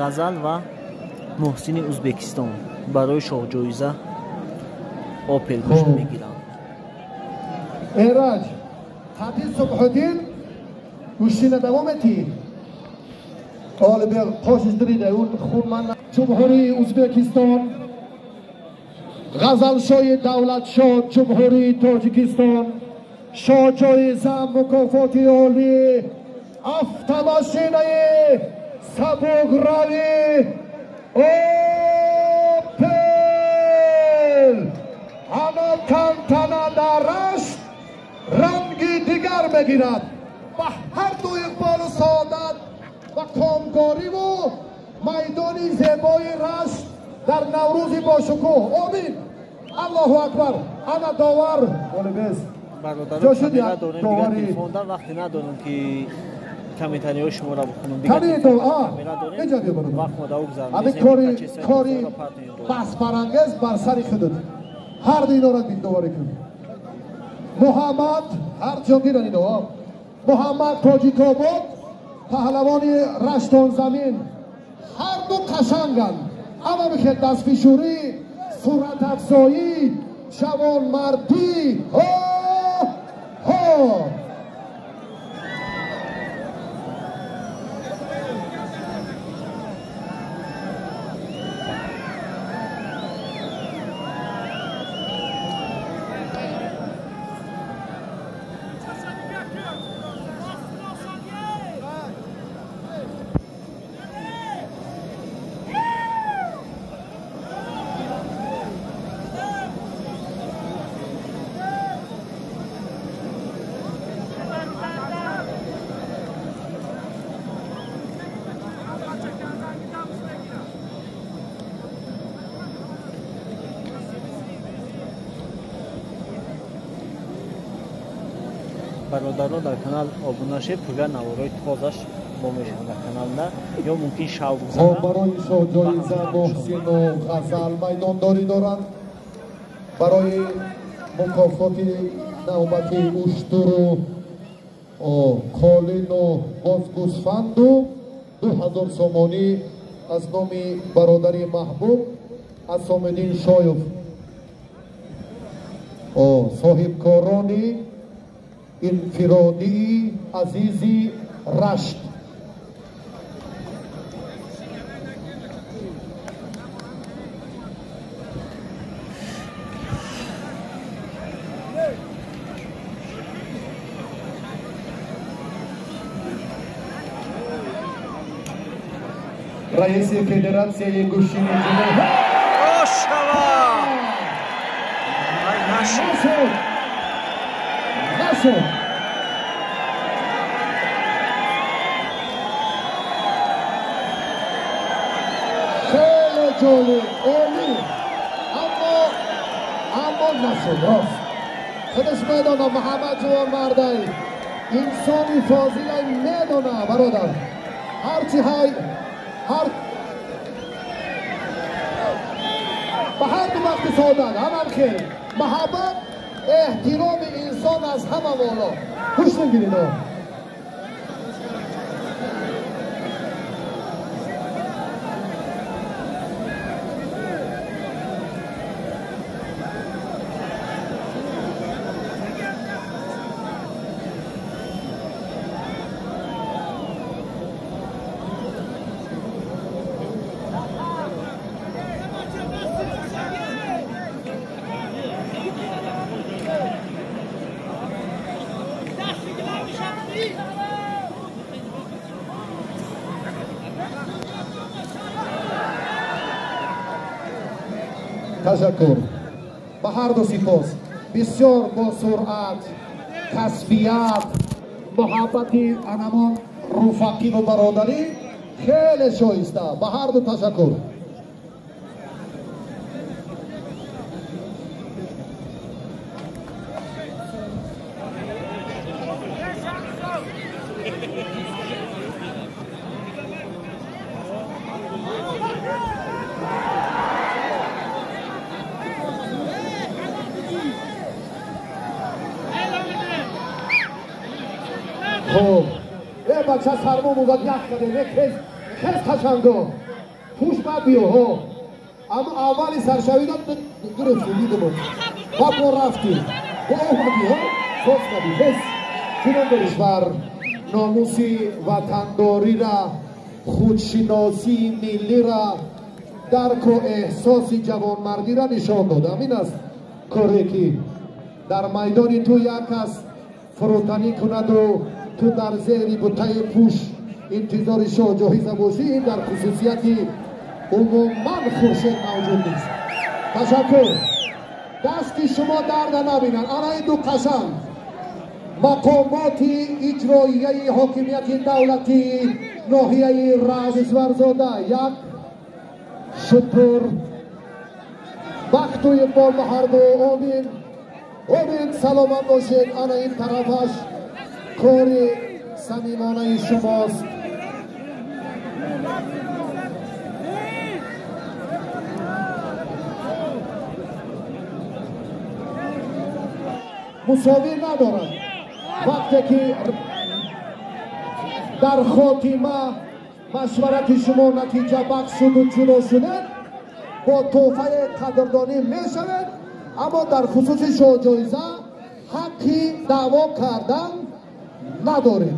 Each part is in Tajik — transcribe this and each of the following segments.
Ғазал ва Муҳсини Узбекистон барои шоҳҷоиза Опел гӯшт мегиранд. Эраҷ, Қадир Субҳуддин гӯштина давом метӣ? Олибек қошиш дирида, хун ман Ҷумҳурии Узбекистон, Ғазалшоҳи Давлатшоҳ Ҷумҳурии Тоҷикистон, шоҳҷоиза мукофоти олӣ автомошинаи сабукрави Опел. Ана тантана дар Рашт ранги дигар мегирад. Ба ҳар ду иқболу саодат ва комкориву майдони зебои Рашт дар Наврӯзи бошукӯҳ. Омин. Аллоҳу акбар. Ана довар олибез. Бародарон, камера дорем, дигар телефонда вақте надорем ки комментариҳои шуморо бихонам. Дигар камера дорем, вақт мо гузарем. Ами кори баҳсбарангез бар сари худут. Ҳар ду инора доварӣ кун. Муҳаммад ҳар ҷо гиран ино. Муҳаммад Тоҷикобод, паҳлавони Раштонзамин. Ҳар ду қашанганд. Ама бихел дастфишурӣ, суратафзоӣ, ҷавонмардӣ. Ҳо ҳо. Бародарон, дар канал обуна шед, пурра наворои тозаш мо мешавад дар каналда, ё мумкин шав гузарад. Барои шоҳҷоиза Муҳсину Ғазал майдондорӣ доранд. Барои мукофоти навбати уштуру қолину боз гӯсфанду 2000 сомонӣ аз номи бародари маҳбуб Асомиддин Шоев, соҳибкорони инфиродии азизи Рашт. Раиси Федератсияи гӯштини ҷумҳурӣ. Нашуд! Нашуд! Хеле ҷолиб, олӣ, аммо нашуд. Рост худаш медонад, Муҳаммад ҷавонмардай, инсони фозилай, медона бародар. Ҳарчи ҳай ҳар ба ҳар ду вақти саодат ҳамам хел маҳаббат, эҳтироми инсон аз ҳама боло. Ҳуш мегирид. Ташаккур ба ҳар ду сипос. Бисёр бо суръат, касбият, муҳаббати анамон руфақиву бародарӣ хеле шоиста. Ба ҳар ду ташаккур. Хуб, Бача сармо музад ях каде, не хез, хез қашанго. Пуш бад биё, ҳо. Аммо аввали саршавида гирифти, дидимон. Баъд мо рафтим. Бо омадӣ, ҳо? Соз кардӣ, хез. Чунон кишвар номуси ватандориро, худшиносии миллиро, дарку эҳсоси ҷавонмардиро нишон дод. Ҳамин аст коре ки дар майдони ту як кас фурӯтанӣ кунаду ту дар зери бутаи пӯш интизори шоҳҷоиза бошӣ, ин дар хусусияти умуман Хуршед мавҷуд нест. Ташаккур. Дасти шумо дарда набинанд. Ана ин ду қашанг мақомоти иҷроияи ҳокимияти давлатии ноҳияи Раҷисварзода як шутур бахту иқбол ба ҳарду. Омин, омин, саломат бошед. Ана ин тарафаш кори самимонаи шумост. Мусовӣ надорад. Вақте ки дар хотима машварати шумо натиҷабахш шуду ҷудо шудед, бо тӯҳфаи қадрдонӣ мешавед, аммо дар хусуси шоҳҷоиза ҳаққи даъво кардан надоред.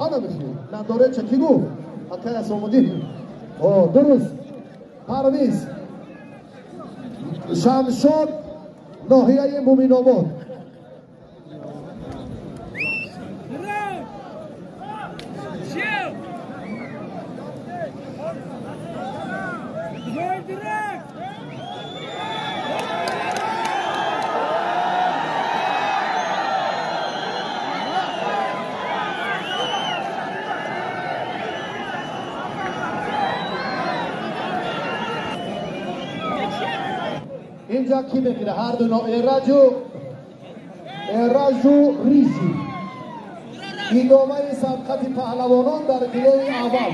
Ана мехӯ надоред, ча ки гуфт? Акай Асомуддин. Дуруст. Парвиз Шамшод, ноҳияи Муминобод. Инҷа ки мегирад? Ҳар ду Эраҷу Ризи. Идомаи сабқати паҳлавонон дар килои аввал.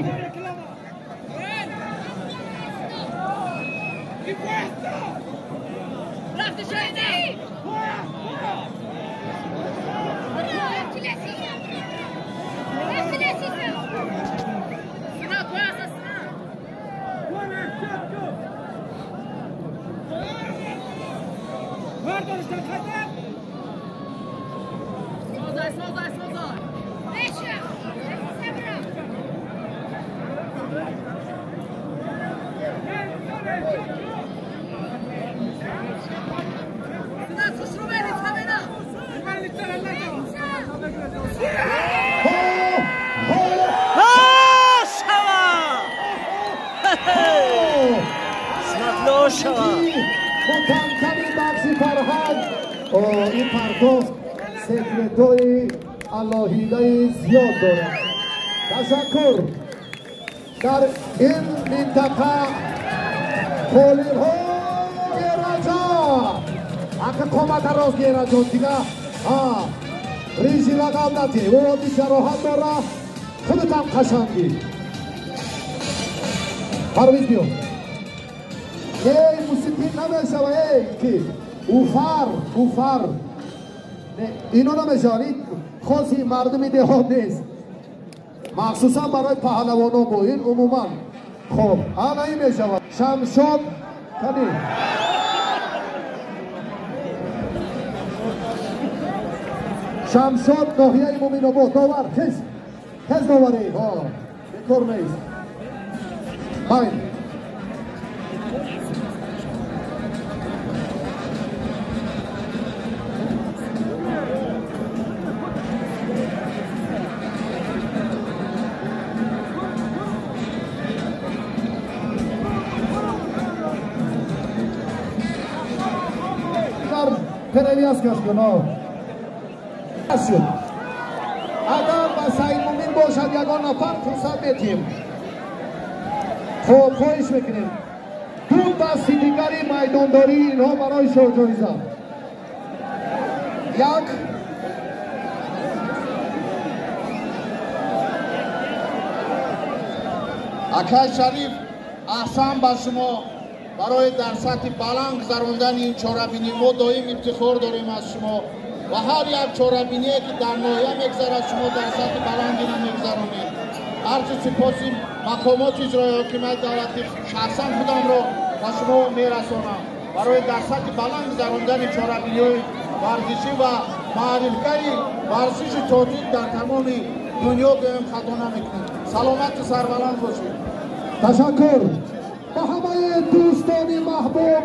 Ин партофт секретҳои алоҳидаи зиёд дорад. Ташаккур. Дар ин минтақа қолинҳо Эраҷа ака қомата рост. Эраҷон дига рижи рақам натӣ, ӯ одди ҷароҳат дора, худатам қашангӣ. Парвиз биё. Эй, мусиқӣ намешава, эй ки уфар, уфар ино намешавад. Ин хоси мардуми деҳот нест, махсусан барои паҳлавонон бо ин умуман. Хоб, ана ин мешавад. Шамшод кани Шамшод, ноҳияи Муминобод. Довар, хез, хез доварӣ, бекор нест. Байн перевязка кун. Шуд. Агар ба Саидмумин бошад ягон нафар, фурсат метиҳем. Хоб, хоҳиш мекунем, ду дасти дигари майдондории инҳо барои шоҳҷоиза. Як Акай Шариф, аҳсан ба шумо барои дар сатҳи баланд гузарондани ин чорабинӣ. Мо доим ифтихор дорем аз шумо. Ва ҳар як чорабиние ки дар ноҳия мегзарад, шумо дар сатҳи баландина мегзаронед. Арзи сипоси мақомоти иҷрои ҳокимияти давлатӣ шахсан худамро ба шумо мерасонам барои дар сатҳи баланд гузарондани чорабиниҳои варзишӣ ва маърифгари варзиши тоҷик дар тамоми дунё гӯем хато намекунем. Саломату сарбаланд бошед. Ташаккур ба ҳамаи дӯстони маҳбуб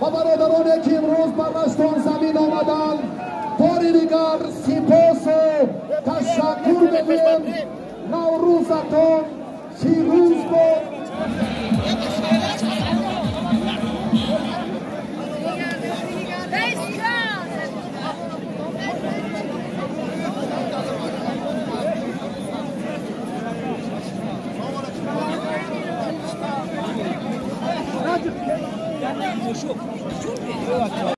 ва бародароне ки имрӯз ба Раштон замин омаданд. Бори дигар сипосу ташаккур мегӯем. Наврӯзатон фирӯз бод.